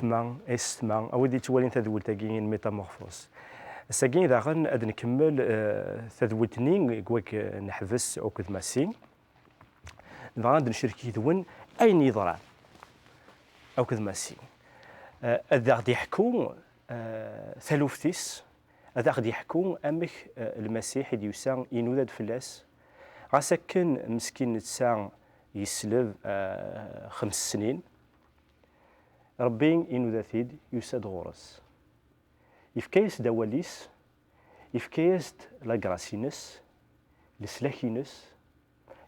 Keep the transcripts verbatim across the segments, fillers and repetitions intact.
yessetma, a yessetma, a wid yettwalin tadwilt-agi n Métamorphose. Ass-agi daɣen ad nkemmel, eh, tadwilt-nni deg wak neḥbes akked Massi. Dɣa ad necrek yid-wen ayen yeḍran akked Massi. Eh, ad aɣ-d-yeḥku, eh, taluft-is, ad aɣ-d-yeḥku amek, eh, Lmasiḥ i d-yusa inuda-d fell-as. Ɣas akken meskin netta yesleb, eh, xems snin, Ṛebbi inuda-t-id, yusa-d ɣur-s. Yefka-yas-d awal-is, yefka-yas-d la grâce-ines, leslak-ines,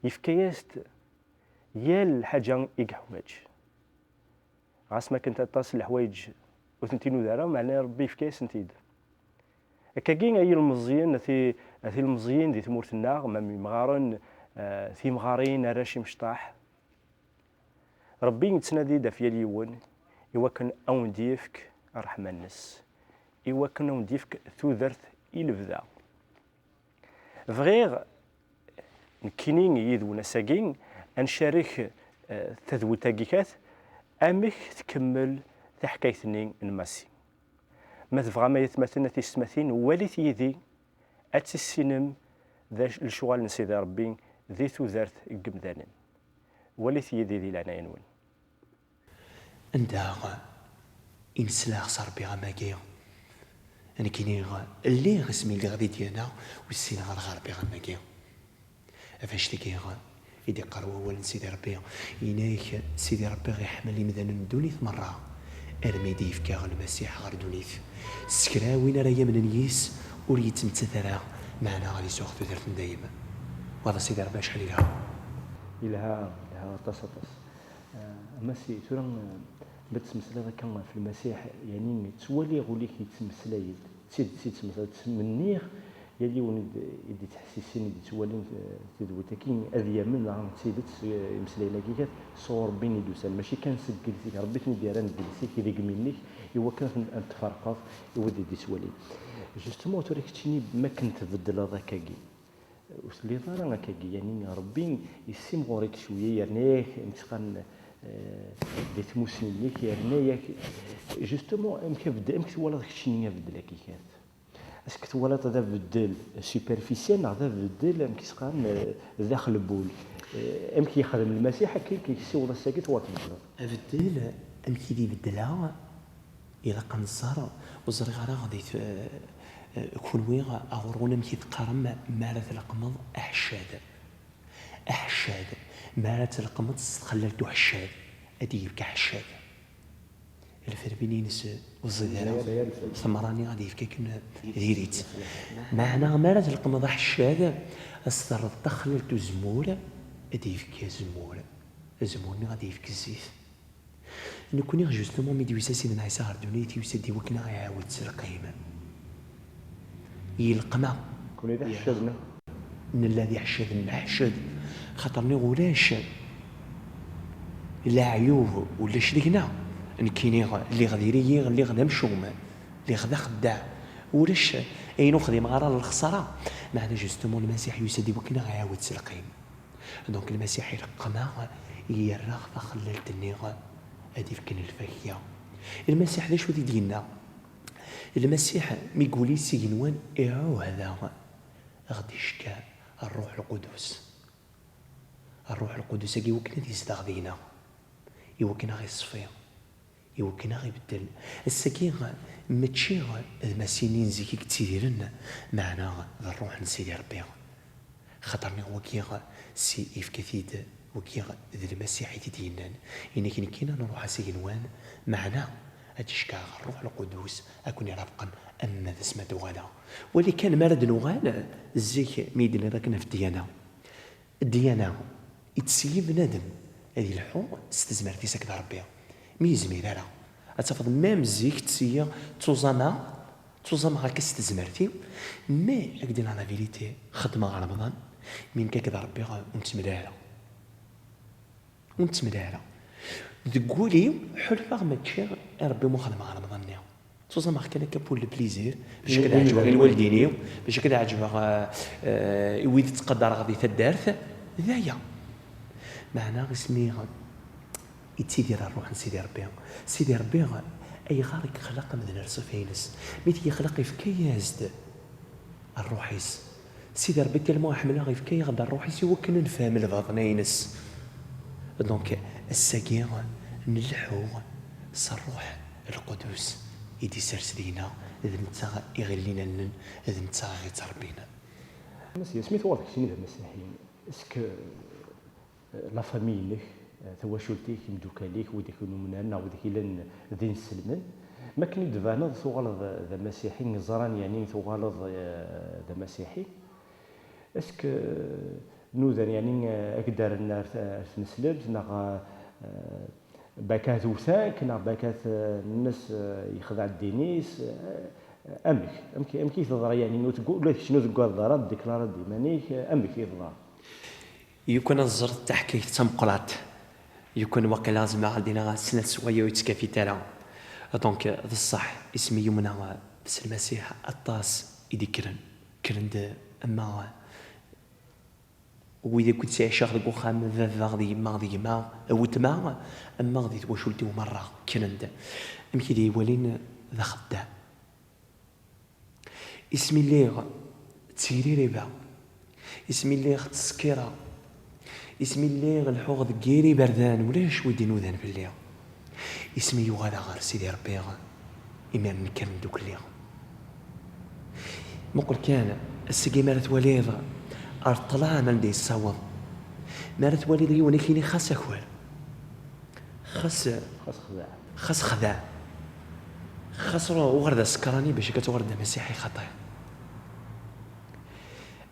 yefka-yas-d yal lḥaǧa i yeḥwaǧ. Ɣas ma kent aṭas n leḥwayeǧ ur tent-inuda ara, meɛna Ṛebbi yefka-yasen-t-id. Akkagi ay ilmeẓyen, a ti-, a tilmeẓyin di tmurt-nneɣ, ma imɣaren, eh, timɣarin, arrac imecṭaḥ. Ṛebbi yettnadi-d ɣef yal yiwen i wakken a wen-d-yefk ṛṛeḥma-nnes, i wakken a wen-d-yefk tudert i lebda. Bɣiɣ nekkini yid-wen ass-agi ad ncarek, eh, tadwilt-agi kat, amek tkemmel taḥkayt-nni n Massi. Ma tebɣam ay atmaten, a tisetmatin, walit yid-i ad tissinem d acu, lecɣal n Sidi Ṛebbi di tudert n yemdanen. Walit yid-i di leɛnaya-nwen. Anda i nesla s Ṛebbi am wagi? Nekkini lliɣ asmi lliɣ di ddyana ur ssineɣ ara Ṛebbi am wagi. Ɣef annect-agi i d-iqqar wawal n Sidi Ṛebbi, yenna-yak Sidi Ṛebbi iḥemmel imdanen n ddunit merra, armi i d-yefka Lmasiḥ ɣer ddunit. S kra win ara yamnen yis ur yettmettat ara, meɛna ad isuɣ tudert n dayem. Wa d Sidi Ṛebbi acḥal yelha. Yelha, yelha aṭas, aṭas. Ah, a Massi, tura, ah, ma d-tettmeslayeḍ akka ɣef Lmasiḥ, yani, ttwaliɣ ul-ik yettmeslay-d, d tidet i d-tettmeslayeḍ, ttmenniɣ yal yiwen i d-, i d-ittḥessisen, i d-ittwalin, eh, tadwilt-agi, ad yamen daɣen d tidet, eh, imeslayen-agi kat sɣur Ṛebbi i d-usan, mačči kan seg iles-ik, Ṛebbi i ten-id-yerran deg iles-ik, deg imi-nnek, i wakken ad ten-, ad ten-tferqeḍ i wid i d-ittwalin. Justement, tura keččini, mi akken tbeddleḍ akkagi, ur telliḍ ara akkagi, yani Ṛebbi yessimɣur-ik cwiya, yerna-yak, amek s-qqaren, eh, di tmussni-nnek, yerna-yak, justement, amek abeddel, amek twalaḍ keččini abeddel-agi kat? Est-ce que twalaḍ d abeddel superficiel neɣ d abeddel, amek s-qqaren, eh, daxel n wul? Eh, amek yexdem Lmasiḥ akken i k-yessiweḍ ass-agi twatbeddleḍ? Abeddel, amek i d-ibeddel, ilaq ad neẓẓar, ur ẓriɣ ara di t-, eh, eh, kunwi ɣur-wen amek i teqqarem mi ara tleqqmeḍ aḥeccad. Aḥeccad, mi ara tleqqmeḍ s txellalt uḥeccad, ad d-yefk aḥeccad. Lfermin-ines ur ẓid ara, temra-nni ad d-yefk akken diri-tt. Meɛna mi ara tleqqmeḍ aḥeccad, ad s-terreḍ taxellalt uzemmur, ad d-yefk azemmur. Azemmur-nni ad d-yefk zzit. Nekkni, justement, mi d-yusa Sidna Ɛisa ɣer ddunit, yusa-d i wakken ad ɣ-iɛawed s lqim. Yelqem-aɣ. Nekkni d iḥeccaden. Nella d iḥeccaden, neḥced. Xaṭer niɣ ulac leɛyub, ulac deg-neɣ. Nekkini lliɣ diri-yi, lliɣ d amcum, lliɣ d axeddaɛ. Ulac ayen ur xdimeɣ ara n lexṣara. Meɛna, justement, Lmasiḥ yusa-d i wakken ad ɣ-iɛawed s lqim. Donc, Lmasiḥ ileqqem-aɣ, yerra-ɣ taxellalt-nni ad ifken lfakya. Lmasiḥ d acu i d-yenna? Lmasiḥ, mi yuli s igenwan, iɛuhda, ɣ-d-icekka Ṛṛuḥ Lqudus. Ṛṛuḥ Lqudus-agi iwakken ad izdeɣ deg-neɣ, iwakken ad ɣ-iṣeffi. Iwakken ad ɣ-ibeddel. Ass-agi, mačči d Massi-nni n zik i yettidiren, meɛna d Ṛṛuḥ n Sidi Ṛebbi. Xaṭer niɣ wagi, si yefka-t-id, wagi d Lmasiḥ i t-id-yennan. Yenna-k, nekkini ad nṛuḥ s igenwan, meɛna ad d-icekkeɛ Ṛṛuḥ Lqudus, ad ken-irafqen arma d asmi ad d-uɣaleɣ. Wali kan mi ara d-nuɣal, zik mi yi-d-tenniḍ akken ɣef ddyana. Ddyana, ittessi bnadem ad ilḥu s tezmert-is akked Ṛebbi. Mi yezmir ara. Ad tafeḍ, même zik, ttessi, ttuẓameɣ, ttuẓameɣ akka s tezmert-iw, mais, ad k-d-iniɣ la vérité, xeddmeɣ Remḍan, mi nekk akked Ṛebbi ur nettemlal ara. Ur nettemlal ara. Deg wul-iw, ḥulfaɣ ma ččiɣ i Ṛebbi ma xedmeɣ Remḍan-nni. Ttuẓameɣ kan akka pour le plaisir, bac ad ɛeǧbeɣ i lwaldin-iw, bac ad ɛeǧbeɣ, eh, eh, i wid ttqadareɣ di taddart, d aya. Meɛna asmi yettidir Ṛṛuḥ n Sidi Ṛebbi, Sidi Ṛebbi Ayɣer i yexleq amdan ar ṣṣifa-ines? Mi t-yexleq, yefka-yas-d ṛṛuḥ-is. Sidi Ṛebbi tellement iḥemmel-aɣ, yefka-yaɣ-d ṛṛuḥ-is i wakken ad nefhem lbaḍna-ines. Donc, ass-agi, nleḥḥu s Ṛṛuḥ Lqudus i d-isers deg-neɣ, d netta i ɣ-illin allen, d netta i ɣ-ittṛebbin. Amas Yasmi, tuɣaleḍ keččini d amasiḥi, est-ce que, euh, la famille-inek, euh, tawacult-ik, imeddukal-ik, widak i yumnen neɣ widak i yellan d inselmen, mi akken i d-tbaneḍ tuɣaleḍ d amasiḥi, ẓran yeɛni tuɣaleḍ, euh, d amasiḥi? Est-ce que, euh, nudan yeɛni, euh, ad k-d-rren ar t-, ar tneslemt neɣ, euh, Bakat utan-k, neɣ bakat, eh, nnes, eh, yexdeɛ ddin-is, eh, amek? Amek, amek i teḍra yeɛni? Ur teggu-, ula d kečč ur teggadeḍ ara, tdeklariḍ-d iman-ik, eh, amek i teḍra? Yukan ad ẓret taḥkayt d tameqqrant. Yukan waqila zemreɣ ad d-iniɣ snat swayeɛ ur yettkafi ara. Donc, d ṣṣeḥ, asmi yumneɣ s Lmasiḥ, aṭas i d-ikkren. Kkren-d ama wid akked ttɛiceɣ deg uxxam, baba d yemma d gma, weltma, ama di twacult-iw merra, kkren-d. Amek i d-iyi-walin d axeddam. Ismi lliɣ ttiriribeɣ, ismi lliɣ ttsekkireɣ, ismi lliɣ leḥḥuɣ deg yir iberdan, ulac wi d-inudan fell-i. Isem-iw yuɣal ɣer Sidi Ṛebbi, imir nekker neddukel-i. Muqel kan, ass-agi mi ara twaliḍ ar ṭṭlam anda yessaweḍ, mi ara twaliḍ yiwen ad k-yini xas aker, xas, xas xdeɛ, xas xdeɛ, xas ru-, uɣer d asekṛani bac akka tuɣaleḍ d amasiḥi xaṭi.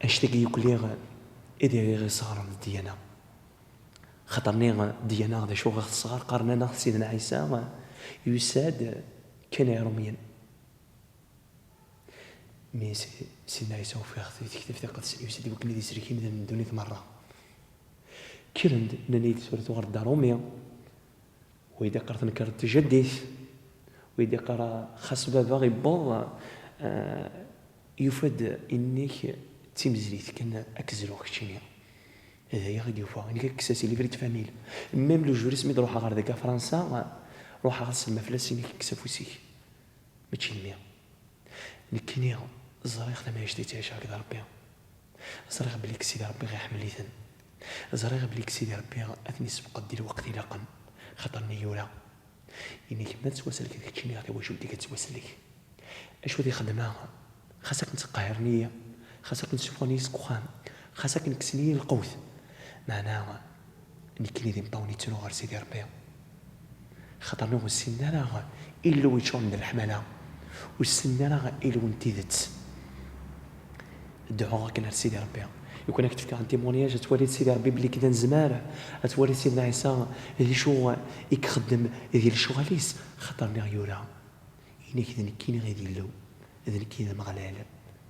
Annect-agi yukel-i i d-iɣiɣ iseɣṛen d ddyana. Xaṭer-nni ddyana d acu ɣer tesɣer, qqaren-aneɣ Sidna Ɛisa yusa-d kan i Iṛumyen. Mi si-, Sidna Ɛisa ufiɣ-t di tektabt iqedsen, yusa-d i wakken ad isellek imdanen n ddunit merra. Kkren-d, nnan-iyi-d tura tuɣaleḍ d Aṛumi. Wa i d-iqqar tenker n tjaddit, wa i d-iqqar xas baba iwweḍ, eh, yufa-d inek d timezlit kan ad k-zluɣ keččini. D aya i d-yufa, inek ad k-kkes-as i livret de famille. Même le jour-is mi d-ruḥeɣ ɣer deg Fransa, ruḥeɣ ad sellmeɣ fell-as, inek kkes afus-ik. Mačči d mmi. Nekkini ẓriɣ tamɛict i ttɛiceɣ akked Ṛebbi. Ẓriɣ belli Sidi Ṛebbi ɣ-iḥemmel-iten. Ẓriɣ belli Sidi Ṛebbi ad ten-issefqed di lweqt ilaqen, xaṭer-nni yura: Ini-k ma tettwasellkeḍ keččini, tawacult-ik ad tettwasellek. Acu ad ixdem-aɣ? Xas akken ttqehhiren-iyi, xas akken ssufɣen-iyi seg uxxam, xas akken kksen-iyi lqut, meɛna nekkini d imeṭṭawen i ttruɣ ɣer Sidi Ṛebbi. Xaṭer-nni ur ssinen ara Illu yeččuren d leḥmala, ur ssinen ara Illu n tidet. Dɛuɣ akken ar Sidi Ṛebbi. Lukan ad k-d-fkeɣ un témoignage, ad twaliḍ Sidi Ṛebbi belli k d anezmar, ad twaliḍ Sidna Ɛisa d acu i ixeddem di lecɣal-is, xaṭer-nni yura: Inek d nekkini i d Illu, d nekk i d Ameɣlal,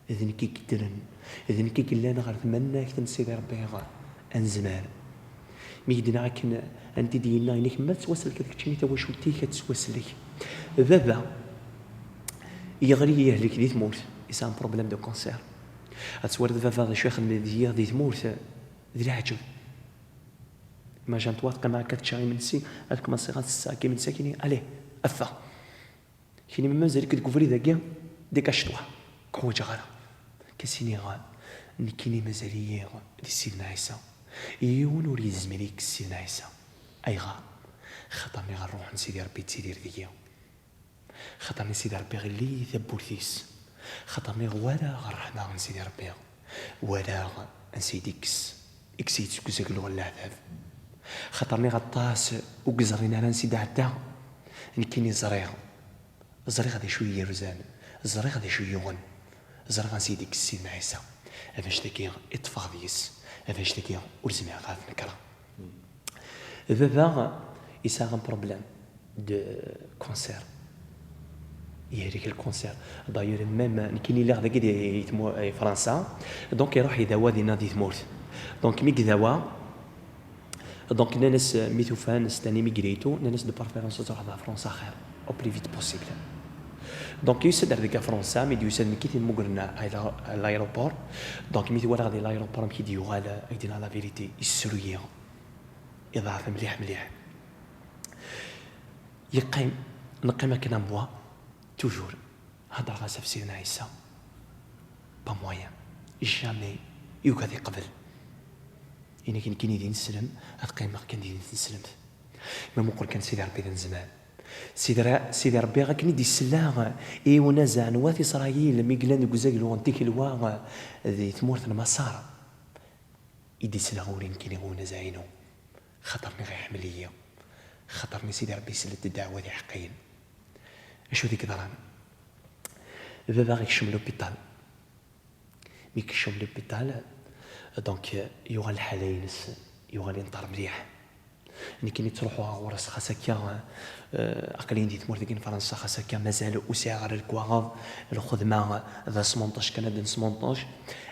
d nekk i yeddren, d nekk i yellan ɣer tmannagt n Sidi Ṛebbi anezmar. Mi k-d-nniɣ akken, anti d-yenna: Inek ma tettwasellkeḍ keččini, tawacult-ik ad tettwasellek. Baba yeɣli yehlek di tmurt, yesɛa un problème de cancer. Ad twaliḍ baba d acu ixeddem deg-i di tmurt, d leɛǧeb. Imagine-toi, teqqimeḍ akka tečča imensi, ad kmensiɣ ad ssesseɣ akka imensi akkin, allez, ffeɣ. Kini ma mazal-ik deg ubrid-agi, dégage-toi, ur k-ḥwaǧeɣ ara. Ad k-iniɣ, nekkini mazal-iyi di Sidna Ɛisa. Yiwen ur yezmir i yekkes Sidna Ɛisa. Ayɣer? Xaṭer nniɣ Ṛṛuḥ n Sidi Ṛebbi yettidir deg-i. Xaṭer-nni Sidi Ṛebbi iɣelli tawwurt-is. Xaṭer-nni walaɣ ṛṛeḥma n Sidi Ṛebbi. Walaɣ ansi i d-ikkes, ikkes-iyi-d seg uzaglu n leɛtab. Xaṭer-nni aṭas ur yeẓrin ara ansi d-ɛedda. Nekkini ẓriɣ. Ẓriɣ d acu i yi-yerzan. Ẓriɣ d acu i yi-yuɣen. Ẓriɣ ansi i d-ikkes Sidna Ɛisa. Ɣef annect-agi i ṭṭfeɣ deg-s. Ɣef annect-agi ur zmireɣ ad t-nekreɣ. Baba yesɛa un problème de cancer. Yehlek lkanser. D'ailleurs, même nekkini lliɣ dagi di, di tmu-, di Fransa. Donc, iruḥ idawa dinna di tmurt. Donc, mi idawa, donc, nnan-as, mi t-ufan, c'est un immigré et tout, nnan-as de préférence ad truḥeḍ ɣer Fransa xir, au plus vite possible. Donc, yusa-d ar deg Fransa, mi d-yusa-d nekk i t-immugren à l'aé-, à l'aéroport. Donc, mi t-walaɣ di l'aéroport, amek i d-yuɣal, ak-d-iniɣ la vérité, yessru-yi. Iḍɛef mliḥ, mliḥ. Yeqqim, Neqqim akken am wa, toujours. Hedreɣ-as ɣef Sidna Ɛisa. Pas moyen. Jamais yugi ad iqbel. Ini-k nekkini d ineslem, ad qqimeɣ kan d ineslem. Ma muqel kan Sidi Ṛebbi d anezmar. Sidi Ra-, Sidi Ṛebbi akken i d-isella i unazaɛ n wat Isṛayil mi yellan deg uzaglu n tikelwa di tmurt n Maṣer. I d-isla ur inkini unazaɛ-inu, xaṭer niɣ iḥemmel-iyi, xaṭer ni Sidi Ṛebbi isell-d ddeɛwat iḥeqqiyen. Acu d-yeḍran? Baba ikcem l'hôpital. Mi ikcem l'hôpital, donc, yuɣal lḥala-ines, yuɣal inṭer mliḥ. Nekkini ttruḥuɣ ɣur-s, xas akka, eh, aql-in di tmurt-agi n Fransa, xas akka mazal ur sɛiɣ ara lekwaɣeḍ, lxedma d asmunṭac kan ad nesmunṭac,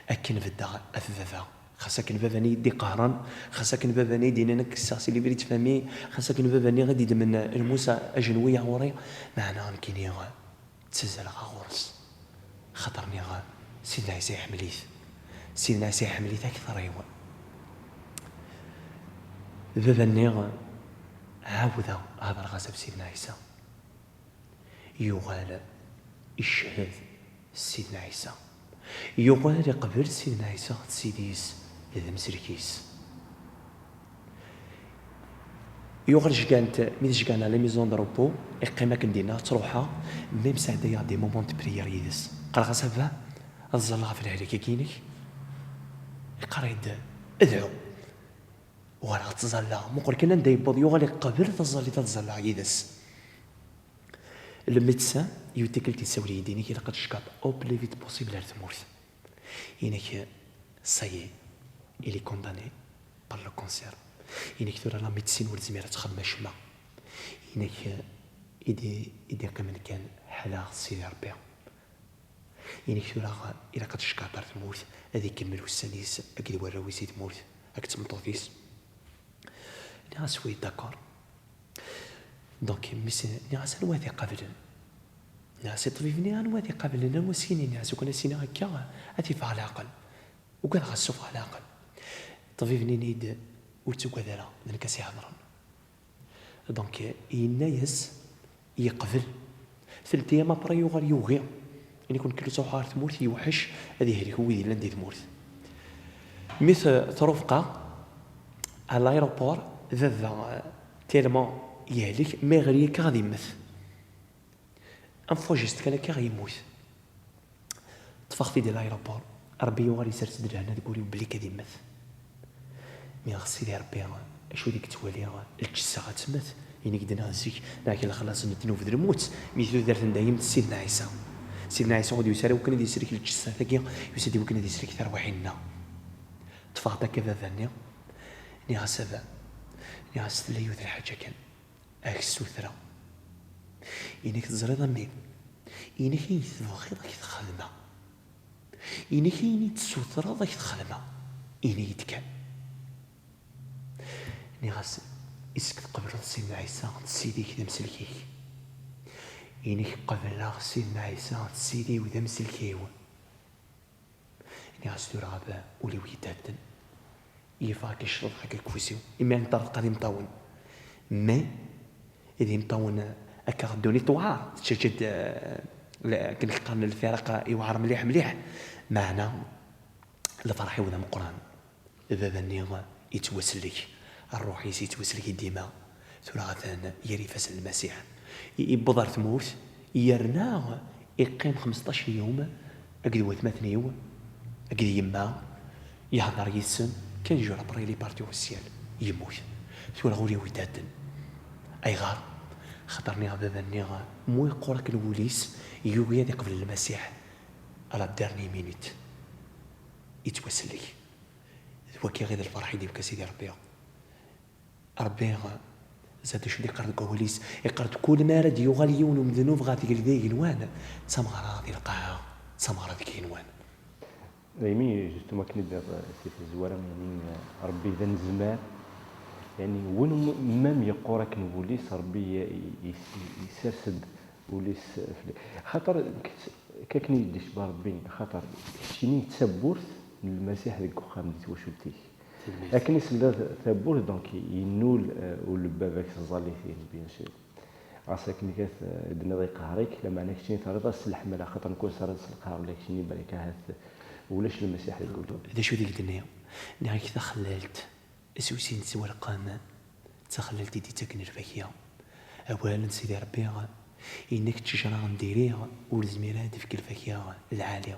akken beddeɣ ɣef baba. Xas akken baba-nni i d-iqehren, xas akken baba-nni i d-yennan ad k-kkseɣ si livret de famille, xas akken baba-nni i d-idemmen lmus ajenwi ɣur-i, meɛna nekkini ttazzaleɣ ɣur-s. Xaṭer niɣ Sidna Ɛisa iḥemmel-it. Sidna Ɛisa iḥemmel-it akteṛ-iw. Baba-nni ɛawdeɣ hedreɣ-as ɣef Sidna Ɛisa. Yuɣal icehhed Sidna Ɛisa. Yuɣal iqbel Sidna Ɛisa d Sidi-s d amsellek-is. Yuɣal jgan-t, mi t-jgan à la maison de repos, iqqim akken dinna, ttruḥeɣ, même sɛeddayeɣ des moments de prière yid-s. Qqareɣ-as: "A baba, ad ẓalleɣ ɣef lehlak-agi-inek." Iqqar-iyi-d: "Dɛu." Uɣaleɣ ttẓallaɣ, muqel kan anda yewweḍ, yuɣal iqbel taẓallit ad ẓalleɣ yid-s. Le médecin, yiwet tikkelt, yessawel-iyi-d, ini-k ilaq ad teckaḍ au plus vite possible ar tmurt. Ini-k, ça y est, il est condamné par le cancer. Ini-k tura la médecine ur tezmir ad txemmem acemma. Ini-k, i d-, i d-iqqimen kan ḥala Sidi Ṛebbi. Ini-k tura ilaq ad teckaḍ ar tmurt, ad ikemmel ussan-is akked warraw-is i tmurt, akked tmeṭṭut-is. Nniɣ-as: "Oui, d'accord." Donc, mmi-s, nniɣ-as: "Anwa ad iqablen?" Nniɣ-as i ṭṭbib-nni: "Anwa ad iqablen? Anwa s-yini?" Nniɣ-as: "Ukan as-iniɣ akka, ad t-iffeɣ leɛqel. Ugadeɣ ad s-suffɣeɣ leɛqel." Ṭṭbib-nni ini-d: "Ur ttugad ara, d nekk ad s-ihedṛen." Donc, yenna-yas yeqbel. Telt ayyam après yuɣal yugi. Ini-ken nekk ttruḥuɣ ɣer tmurt, yewḥec ad ihlek wid yellan di tmurt. Mi t-, trufqeɣ à l'aéroport, baba, euh, tellement yehlek, ma iɣli akka ad immet. Am fujist kan akka yemmut. Ṭṭfeɣ-t-id di l'aéroport. Ṛebbi yuɣal isers-d lehna deg wul-iw belli ad immet. Mi ɣas Sidi Ṛebbi, acu deg ttwaliɣ, lǧessa ad temmet. Ini-k-d neɣ zik, neɣ k lexlaṣ n ddnub d lmut, mi tudert n dayem d Sidna Ɛisa. Sidna Ɛisa ur d-yusi ara wakken ad isellek lǧessat-agi, yusa-d i wakken ad isellek tarwiḥin-nneɣ. Ṭṭfeɣ-d akka baba-nni, nniɣ-as: "A baba," nniɣ-as, "tella yiwet lḥaǧa kan. Ad k-ssutreɣ." Ini-k: "Teẓriḍ a mmi, ini-k ayen tebɣiḍ ad k-t-xedmeɣ. Ini-k ayen i d-tessutreḍ ad k-t-xedmeɣ. Ini-yi-d kan." Nniɣ-as: "Isek tqebleḍ Sidna Ɛisa d Sidi-k d amsellek-ik?" Ini-k: "Qebleɣ Sidna Ɛisa d Sidi-w d amsellek-iw." Nniɣ-as: "Tura a baba, ul-iw yedhedden. Yeffeɣ-ak ccḍeḥ akka deg ufus-iw. Imi nṭerḍeq ad imeṭṭawen. Mais, d imeṭṭawen akka ddunit tewɛer. Tettaǧǧa-d, eh, la-, akken qqaren lfiraq yewɛer mliḥ mliḥ. Meɛna, lferḥ-iw d ameqqran. Baba-nni yettwasellek. Ṛṛuḥ-is yettwasellek i dima. Tura atan gar ifassen n Lmasiḥ. I-, iwweḍ ar tmurt, yerna iqqim xmesṭac n yum akked watmaten-iw, akked yemma, ihedder yid-sen, quinze jours après il est parti au ciel, yemmut. Tura ul-iw yedhedden. Ayɣer? Xaṭer nniɣ baba-nni mu yeqqur akken wul-is, yugi ad iqbel Lmasiḥ à la dernière minute. Yettwasellek. D wagi i d lferḥ i d-yefka Sidi Ṛebbi. Ṛebbi, zad acu d-iqqar deg wawal-is, iqqar-d: "Kul mi ara d-yuɣal yiwen umednub ɣer tgelda igenwan, d tameɣra di lqaɛa, d tameɣra deg igenwan." Daymi, justement, akken i d-tenniḍ, eh, si tezwara, yani, eh, Ṛebbi d anezmar, yani, win m-, même yeqqur akken wul-is, Ṛebbi i-, i-, i-, isers-d ul-is fell-, xaṭer k-, k-, akken i d-icba Ṛebbi, xaṭer keččini d tawwurt n Lmasiḥ deg uxxam di twacult-ik. Akken i s-tella tawwurt, donc, yennul, euh, ul n baba-k tẓallitin, bien sûr. Ɣas akken i d-tenniḍ iqehher-ik, lameɛna keččini terriḍ-as s leḥmala, axaṭer nekk ur s-terriḍ s lqehher, ula keččini balak ahat ulac Lmasiḥ deg wul-im. D acu deg d-nniɣ? Nniɣ-ak taxellalt, s usin tettwalqem, d taxellalt i d-ittaken lfakya. Awal n Sidi Ṛebbi, yenna-k ttejra n diri ur tezmir ad d-tefk lfakya lɛali.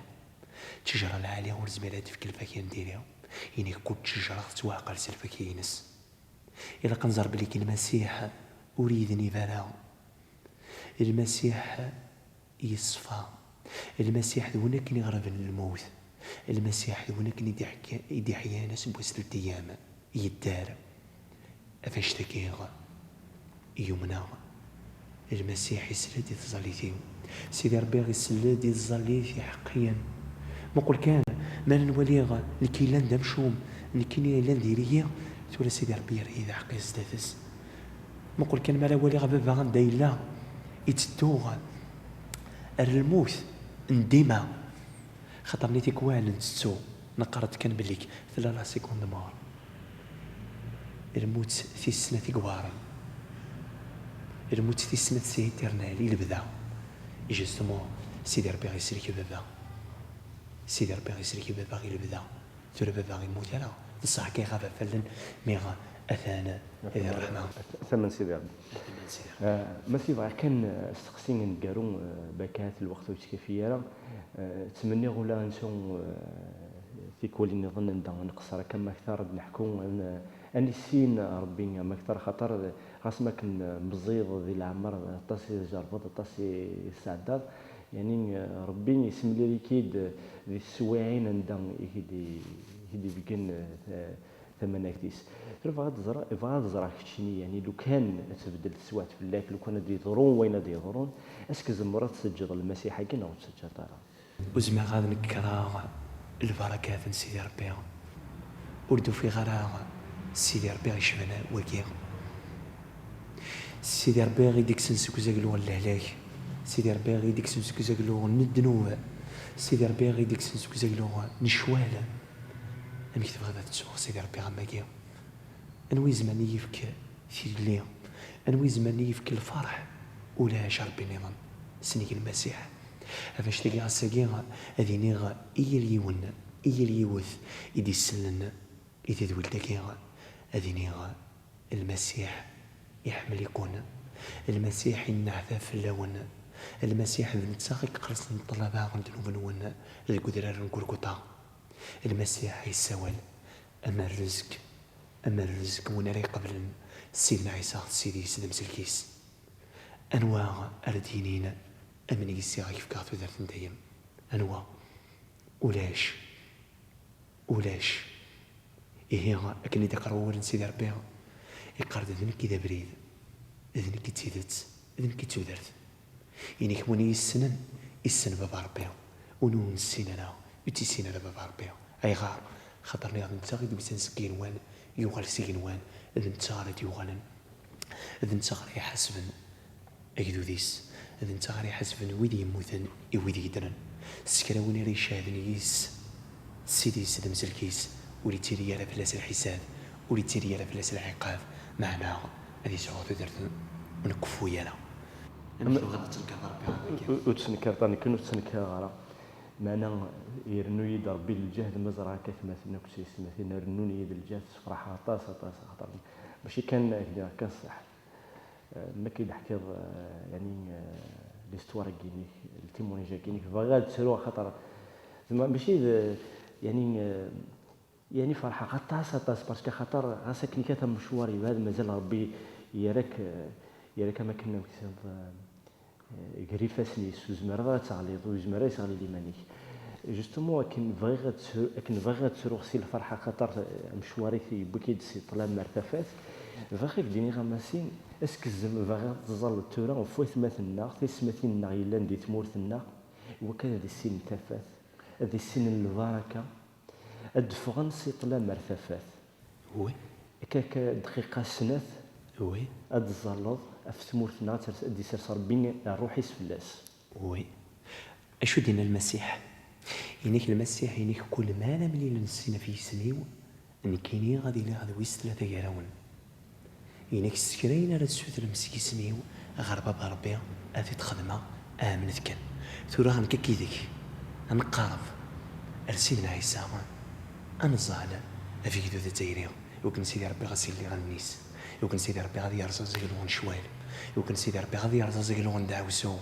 Ttejra lɛali ur tezmir ad d-tefk lfakya n diri. Yenna-k kul ttejra tettwaɛqal s lfakya-ines. Ilaq ad nẓer belli kan Lmasiḥ ur yednib ara. Lmasiḥ yeṣfa. Lmasiḥ d win akken iɣerben lmut. Lmasiḥ d win akken i d-iḥka-, i d-iḥyan aseggas n telt ayyam. Yedder. Ɣef annect-agi i yumneɣ. Lmasiḥ isell-d i tẓallit-iw. Sidi Ṛebbi isell-d i tẓallit iḥeqqiyen. Muqel kan, mi ara nwaliɣ nekk yellan d amcum, nekkini yellan diri-yi, tura Sidi Ṛebbi yerra-yi d aḥeqqi zdat-s. Muqel kan mi ara waliɣ baba anda yella, itteddu ar lmut n dima. Xaṭer nni tikwal nettettu, neqqar-d kan belli tella la seconde mort. Lmut tis snat i iweɛren. Lmut tis snat c'est éternel, i lebda. Et justement, Sidi Ṛebbi isellek baba. Sidi Ṛebbi isellek baba i lebda. Tura baba immut ara. D ṣṣeḥ kan iɣab ɣef allen, mi atan di ṛṛeḥma. Tama n Sidi Ṛebbi. Tama n Sidi Ṛebbi. Ah, ma sibɣa kan, ah, asteqsi aneggaru, ah, bakka ahat lweqt ur yettkafi ara. Ah, ttmenniɣ ula ad nesɛu, ah, tikwal nniḍen anda nqeṣṣer akka ma akteṛ ad neḥku, ad n-, ad nissin Ṛebbi ma akteṛ, axaṭer ɣas ma akken meẓẓiyeḍ di leɛmeṛ, aṭas i tjerrbeḍ, aṭas i tesɛeddaḍ, yeɛni, ah, Ṛebbi yessemlil-ik-id di teswiɛin anda i k-id-, i k-id-ibeggen, ah, ta-, tamanagt-is. Tura bɣiɣ ad ẓreɣ, bɣiɣ ad ẓreɣ keččini, yeɛni, lukan ad tbeddel teswiɛt fell-ak, lukan ad d-yeḍru wayen ad d-yeḍrun, est-ce que tzemreḍ ad teǧǧeḍ Lmasiḥ-agi neɣ ur t-teǧǧiḍ ara? Ur zmireɣ ad nekreɣ lbarakat n Sidi Ṛebbi. Ur d-ufiɣ ara Sidi Ṛebbi icban wagi. Sidi Ṛebbi i d-ikksen seg uzaglu n lehlak. Sidi Ṛebbi i d-ikksen seg uzaglu n ddnub. Sidi Ṛebbi i d-ikksen seg uzaglu n ccwal. Amek tebɣiḍ ad ttuɣ Sidi Ṛebbi am wagi? Anwa izemren i yefk tilelli? Anwa izemren i yefk lferḥ? Ulac Ṛebbi nniḍen, sennig Lmasiḥ. Ɣef annect-agi, ass-agi, ad iniɣ i yal yiwen, i yal yiwet i d-isellen i tedwilt-agi, ad iniɣ, Lmasiḥ iḥemmel-iken. Lmasiḥ inneɛtab fell-awen. Lmasiḥ d netta i iqersen ṭṭlaba n ddnub-nwen deg udrar n Gulguṭa. Lmasiḥ yessawal, ama rrezg, ama rrezg n win ara iqeblen Sidna Ɛisa d Ssid-is d Amsellek-is. Anwa ara d-yinin, amen yis-i ad k-fkeɣ tudert n dayem? Anwa? Ulac. Ulac. Ihi, akken i d-iqqar wawal n Sidi Ṛebbi, iqqar-d: "D nekk i d abrid, d nekk i d tidet, d nekk i d tudert." Ini-k win i yi-ssnen, issen Baba Ṛebbi, win ur nessin ara, ur tt-issin ara Baba Ṛebbi. Ayɣer? Xaṭer nniɣ d netta i d-yusan seg yigenwan, yuɣal s igenwan, d netta ara d-yuɣalen, d netta ara iḥasben agdud-is, d netta ara iḥasben wid yemmuten i wid yeddren. S kra win ara icehden yis Ssid-is d Amsellek-is, ur ittili ara fell-as lḥisab, ur ittili ara fell-as lɛiqab, meɛna ad yesɛu tudert ur nkeffu ara. Amek tebɣiḍ ad tnekreḍ Ṛebbi ɣer wagi? Ur, ur ttnekkareḍ ara, nekkini ur ttnekkareɣ ara. Meɛna irennu-yi-d Ṛebbi lǧehd, ma ẓriɣ akka atmaten akk d teysetmatin rennun-iyi-d lǧehd, ssefraḥeɣ aṭas, aṭas, axaṭer mačči kan, ak-d-iniɣ kan ṣṣeḥ. Eh, ma k-id-ḥkiḍ, eh, yani, eh, l'histoire-agi-inek, le témoignage-agi-inek, bɣiɣ ad ttruɣ, axaṭer zma-, mačči d, yani, eh, yani, ferḥeɣ aṭas, aṭas, parce que axaṭer ɣas akken kan amecwar yebɛed, mazal Ṛebbi yerra-k, eh, yerra-k am akken, amek tessneḍ, eh, eh, gar ifassen-is, ur zmireḍ ara ad teɣliḍ, ur yezmir ara ad yesseɣli liman-ik. Justement, akken bɣiɣ ad ttru-, akken bɣiɣ ad ttruɣ si lferḥ, axaṭer, eh, amecwar-ik yewwi-k-id si ṭṭlam ar tafat. Bɣiɣ ad k-d-iniɣ a Massi, est-ce que tzem-, bɣiɣ ad teẓẓalleḍ tura ɣef watmaten-nneɣ, taysetmatin-nneɣ yellan di tmurt-nneɣ, iwakken ad issinen tafat, ad issinen lbaraka, ad d-ffɣen si ṭṭlam ar tafat. Oui. Akka, akka dqiqa snat, oui, ad d-teẓẓalleḍ ɣef tmurt-nneɣ, ad ters-, ad d-isers Ṛebbi ṛṛuḥ-is fell-as. Oui. Acu d-yenna Lmasiḥ? Yenna-k Lmasiḥ, yenna-k: "Kul ma ara mlilen sin ɣef yisem-iw, nekkini ad iliɣ d wis tlata gar-awen." Yenna-k: "S kra ayen ara tessutrem s yisem-iw, Ɣer Baba Ṛebbi ad t-id-xedmeɣ, amnet kan. Tura nekk akked-k ad neqreb ar Sidna Ɛisa, ad neẓẓal ɣef yegdud azzayri, iwakken Sidi Ṛebbi ad s-yelli allen-is, iwakken Sidi Ṛebbi ad yerẓ azaglu n ccwal, iwakken Sidi Ṛebbi ad yerẓ azaglu n deɛwessu,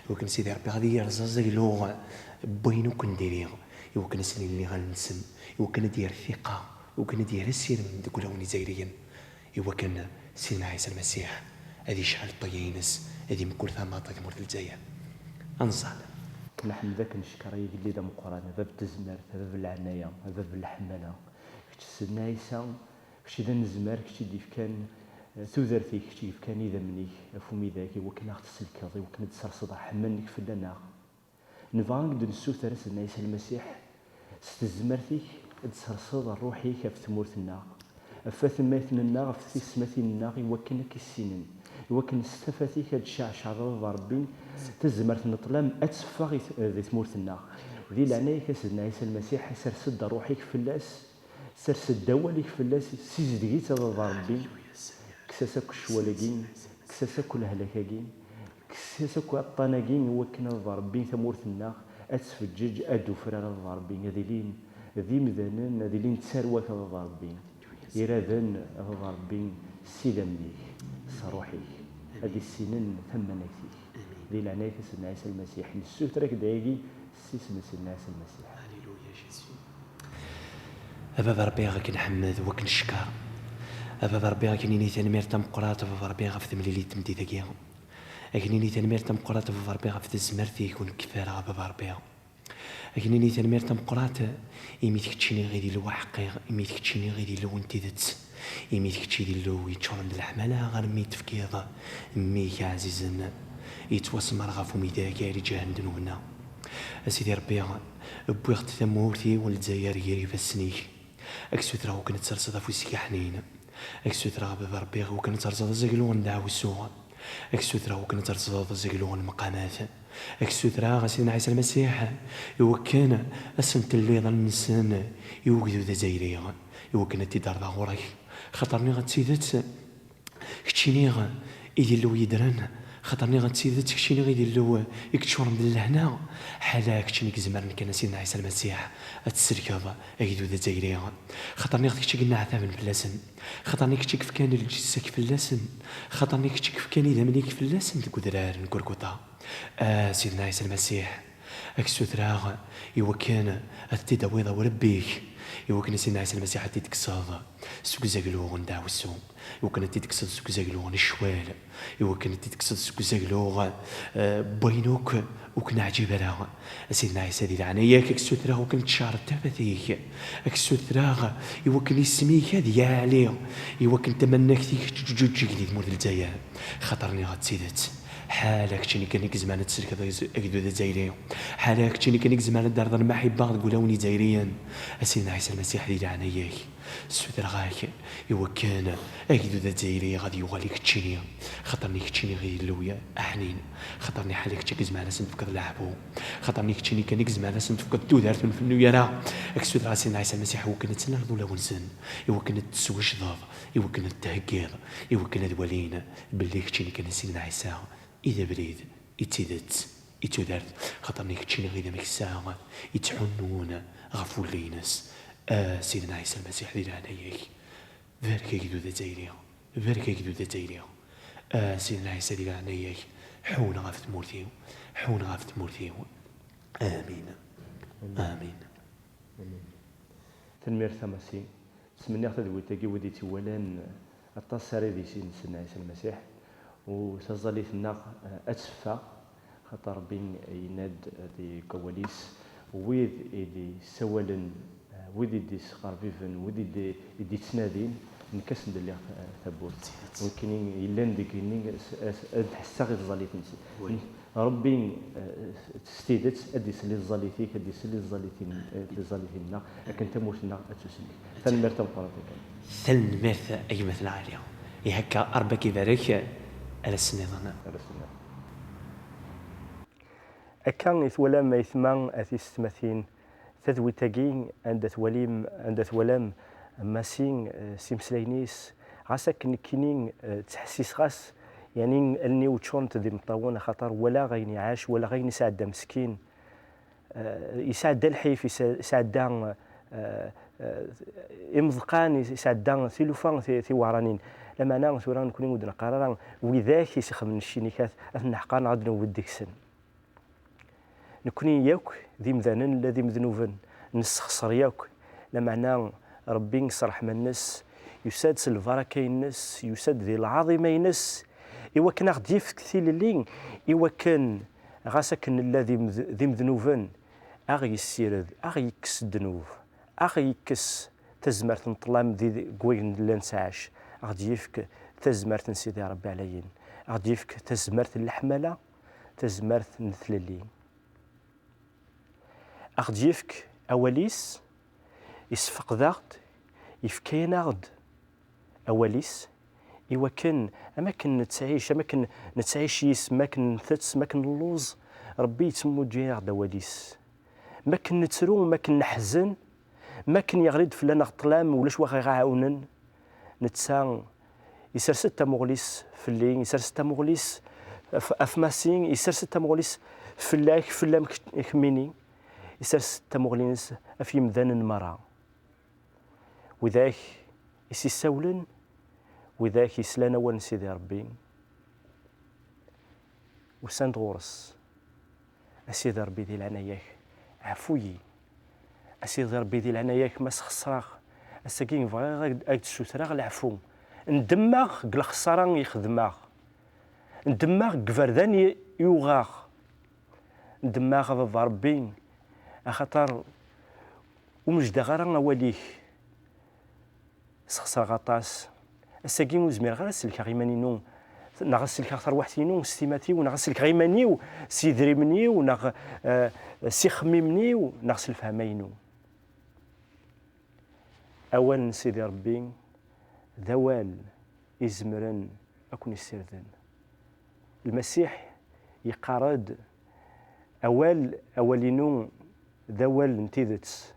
iwakken Sidi Ṛebbi ad yerẓ azaglu n wayen akk n diri, iwakken ad s-yelli allen-nsen, iwakken ad d-yerr ttiqa, iwakken ad d-yerr asirem deg wulawen izzayriyen. Iwakken Sidna Ɛisa Lmasiḥ ad yecɛel ṭṭeyya-ines, ad imkul tamaṭ i tmurt n Lezzayer. Ad nẓal. Nḥemd-ak, neckeṛ ay agellid ameqqran, a bab n tezmert, a bab n leɛnaya, a bab n leḥmala. Kečč Sidna Ɛisa, kečč d anezmar, kečč i d-yefkan, eh, tudert-ik, kečč i yefkan idammen-ik ɣef umidag, iwakken ad ɣ-tselkeḍ, iwakken ad d-tserseḍ ṛṛeḥma-nnek fell-aneɣ. Nebɣa ad d-nessuter a Sidna Ɛisa Lmasiḥ, s tezmert-ik ad d-tserseḍ ṛṛuḥ-ik ɣef tmurt-nneɣ, ɣef atmaten-nneɣ, ɣef tiyessetmatin-nneɣ, iwakken ad k-issinen, iwakken s tafat-ik ad d-tceɛceɛ a Baba Ṛebbi tazmert n ṭṭlam ad teffeɣ i t-, di tmurt-nneɣ. Di leɛnaya-k a Sidna Ɛisa Lmasiḥ, sers-d ṛṛuḥ-ik fell-as, sers-d awal-ik fell-as, ssizdeg-itt a Baba Ṛebbi, kkes-as akk ccwal-agi, kkes-as akk lehlak-agi, kkes-as akk aṭṭan-agi, iwakken a Baba Ṛebbi tamurt-nneɣ ad tfeǧǧeǧ, ad d-ufrar a Baba Ṛebbi, ad ilin d imdanen, ad ilin d tarwa-k a Baba Ṛebbi, iraden a Baba Ṛebbi s idammen-ik, s ṛṛuḥ-ik, ad issinen tamanagt-ik. Di leɛnaya-k a Sidna Ɛisa Lmasiḥ, nessuter-ak-d ayagi s yisem n Sidna Ɛisa Lmasiḥ. Alléluia, Jésus. A Baba Ṛebbi, ad k-nḥemmed, ad k-neckeṛ. A Baba Ṛebbi, ad k-nini tanemmirt tameqqrant, a Baba Ṛebbi, ɣef temlilit n tmeddit-agi. Ad k-nini tanemmirt tameqqrant, a Baba Ṛebbi, ɣef tezmert-ik ur nkif ara, a Baba Ṛebbi. Ad k-nini tanemmirt tameqqrant, imi d keččini i d Illu aḥeqqi, imi d keččini i d Illu n tidet, imi d kečč i d Illu yeččuren d leḥmala, armi tefkiḍ mmi-k ɛzizen yettwasemmer ɣef umidag ar iǧehden ddnub-nneɣ. A Sidi Ṛebbi, wwiɣ-d tamurt-iw n Lezzayer gar ifassen-ik. Ad k-ssutreɣ wakken ad terseḍ afus-ik aḥnin. Ad k-ssutreɣ a Baba Ṛebbi wakken ad terẓeḍ azaglu n deɛwessu. Ad k-ssutreɣ wakken ad terẓeḍ azaglu n lmeqamat. Ad k-ssutreɣ a Sidna Ɛisa Lmasiḥ iwakken ad sen-telliḍ allen-nsen i ugdud azzayri, iwakken ad t-id-rreḍ ɣur-k. Xaṭer nniɣ-d tidet, keččini i d Illu yeddren, xaṭer nniɣ-d tidet, keččini i d Illu i yeččuren d lehna. Ḥala keččini i izemren kan a Sidna Ɛisa Lmasiḥ ad tselkeḍ agdud azzayri. Xaṭer nniɣ-d kečč i yenneɛtaben fell-asen. Xaṭer-nni kečč i yefkan lǧessa-k fell-asen, xaṭer-nni kečč i yefkan idammen-ik fell-asen deg udrar n Gurguṭa. A Sidna Ɛisa Lmasiḥ, ad k-ssutreɣ iwakken ad t-id-tawiḍ a Rebbi-k, iwakken a Sidna Ɛisa Lmasiḥ ad t-id-tekkseḍ seg uzaglu n deɛwessu, iwakken ad t-id-tekkseḍ seg uzaglu n ccwal, iwakken ad t-id-tekkseḍ seg uzaglu, eh, n wayen akk ur k-neɛǧib ara. A Sidna Ɛisa, di leɛnaya-k, ad k-ssutreɣ iwakken ad tceɛreḍ tafat-ik. Ad k-ssutreɣ iwakken isem-ik ad yeɛli, iwakken tamanagt-ik ad teǧǧuǧǧeg di tmurt n Lezzayer. Xaṭer nniɣ-d tidet, ḥala keččini kan i izemren ad tselkeḍ agdud azzayri. Ḥala keččini kan i izemren ad d-terreḍ lmaḥibba deg wulawen izzayriyen. A Sidna Ɛisa Lmasiḥ, di leɛnaya-k, ssutreɣ-ak iwakken agdud azzayri ad yuɣal i keččini, xaṭer-nni keččini i d Illu aḥnin, xaṭer-nni ḥala kečč i izemren ad sen-tefkeḍ leɛfu, xaṭer-nni keččini kan i izemren ad sen-tefkeḍ tudert ur nfennu ara. Ad k-ssutreɣ a Sidna Ɛisa Lmasiḥ iwakken ad tennerḍ ulawen-nsen, iwakken ad t-teswejdeḍ, iwakken ad t-theggiḍ, iwakken ad walin belli keččini kan a Sidna Ɛisa i d abrid, i d tidet, i d tudert, xaṭer-nni keččini i d ameksa yettḥunnun ɣef wulli-ines. A Sidna Ɛisa Lmasiḥ, di leɛnaya-k, barek agdud azzayri, barek agdud azzayri. A Sidna Ɛisa, di leɛnaya-k, ḥun ɣef tmurt-iw, ḥun ɣef tmurt-iw. Amin. Amin. Amin. Tanemmirt a Massi. Ttmenniɣ tadwilt-agi wid i tt-iwalan, aṭas ara d-isinen Sidna Ɛisa Lmasiḥ, u taẓallit-nneɣ, eh, ad teffeɣ, xaṭer Ṛebbi yenna-d deg wawal-is, wid i d-issawalen, eh, wid i d-isqerbiben, wid i d-, i d-ittnadin, nekk ad sen-d-lliɣ, eh, tawwurt. Nekkini yellan deg igenni, s-, s-, ad ḥesseɣ i tẓallit-nsen. Ṛebbi, eh, s tidet, ad d-isel i tẓallit-ik, ad d-isel i tẓallitin-, eh, tẓallitin-nneɣ, akken tamurt-nneɣ ad tusellek. Tanemmirt tameqqrant akan. Tanemmirt a gma-tneɣ Ɛli. Ihi akka, Ṛebbi ad k-ibarek, ar ass-nniḍen. Ar ass-nniḍen. Akka i twalam aytma a tisetmatin, tadwilt-agi, anda twalim, anda twalam Massi, eh, s imeslayen-is, ɣas akken nekkini, eh, ttḥessiseɣ-as Yani, allen-iw ččurent d imeṭṭawen, axaṭer walaɣ ayen iɛac, walaɣ ayen isɛedda meskin. Eh, isɛedda lḥif, isa-, isɛedda, eh, eh, imeḍqan, is-, isɛedda tilufa ti-, tiweɛranin. Lameɛna tura nekni ur d-neqqar ara widak i s-ixedmen ccinikat, ad ten-neḥqer neɣ ad d-newwet deg-sen. Nekni yakk d imdanen, nella d imednuben, nessexṣer yakk. Lameɛna Ṛebbi s ṛṛeḥma-nnes, yusa-d s lbaraka-ines, yusa-d di lɛaḍima-ines, i wakken a ɣ-d-yefk tilelli, i wakken, ɣas akken nella d imed-, d imednuben, a ɣ-yessired, a ɣ-yekkes ddnub, a ɣ-yekkes tazmert n ṭṭlam di, deg wayen nella nettɛac, a ɣ-d-yefk tazmert n Sidi Ṛebbi Ɛlayen, a ɣ-d-yefk tazmert n leḥmala, tazmert n tlelli. A ɣ-d-yefk awal-is, isfeqd-aɣ-d, yefka-yaneɣ-d awal-is, i wakken am akken nettɛic, am akken nettɛic yis, am akken ntett, am akken nelluẓ, Ṛebbi yettmuǧǧa-yaɣ-d awal-is. Ma akken nettru, ma akken neḥzen, ma akken yeɣli-d fell-aneɣ ṭṭlam, ulac wa ɣ-iɛawnen, netta isers-d tamuɣli-s fell-i, isers-d tamuɣli-s f-, af Massi, isers-d tamuɣli-s fell-ak, fell-am k-, kemmini, isers-d tamuɣli-ines af yimdanen merra. Widak i s-issawlen, widak yeslan awal n Sidi Ṛebbi, usan-d ɣur-s. A Sidi Ṛebbi, di leɛnaya-k, ɛfu-yi. A Sidi Ṛebbi, di leɛnaya-k, ma sxeṣreɣ, ass-agi bɣiɣ ad, ad d-ssutreɣ leɛfu. Ndemmeɣ deg lexṣara i xedmeɣ. Ndemmeɣ deg iberdan i, i uɣeɣ. Ndemmeɣ, a Baba Ṛebbi, axaṭer ur mejdeɣ ara awal-ik. Sxeṣreɣ aṭas. Ass-agi ur zmireɣ ara ad sellkeɣ iman-inu, neɣ ad sellkeɣ tarwiḥt-inu s timat-iw, neɣ ad sellkeɣ iman-iw s yidrimen-iw, neɣ, eh, s ixemmimen-iw, neɣ s lefhama-inu. Awal n Sidi Ṛebbi d awal izemren ad ken-issirden. Lmasiḥ yeqqar-d, awal, awal-inu d awal n tidet.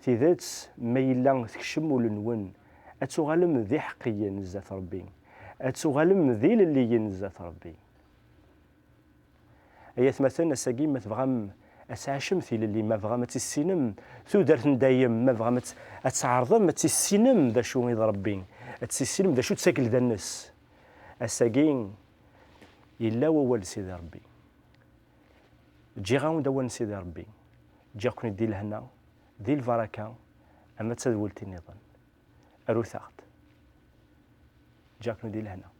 Tidet, ma yella tekcem ul-nwen, ad tuɣalem d iḥeqqiyen zdat Ṛebbi, ad tuɣalem d ilelliyen zdat Ṛebbi. Ay atmaten, ass-agi ma tebɣam ad tɛacem tilelli, ma tebɣam ad tissinem tudert n dayem, ma tebɣam ad, ad tɛerḍem ad tissinem d acu i d Ṛebbi, ad tissinem d acu d tagelda-nnes. Ass-agi yella wawal n Sidi Ṛebbi. Ǧǧiɣ-awen-d awal n Sidi Ṛebbi. Ǧǧiɣ-ken-id di lehna, di lbaraka, ama d tadwilt nniḍen. Arut-aɣ-d. Ǧǧiɣ-ken-id di lehna.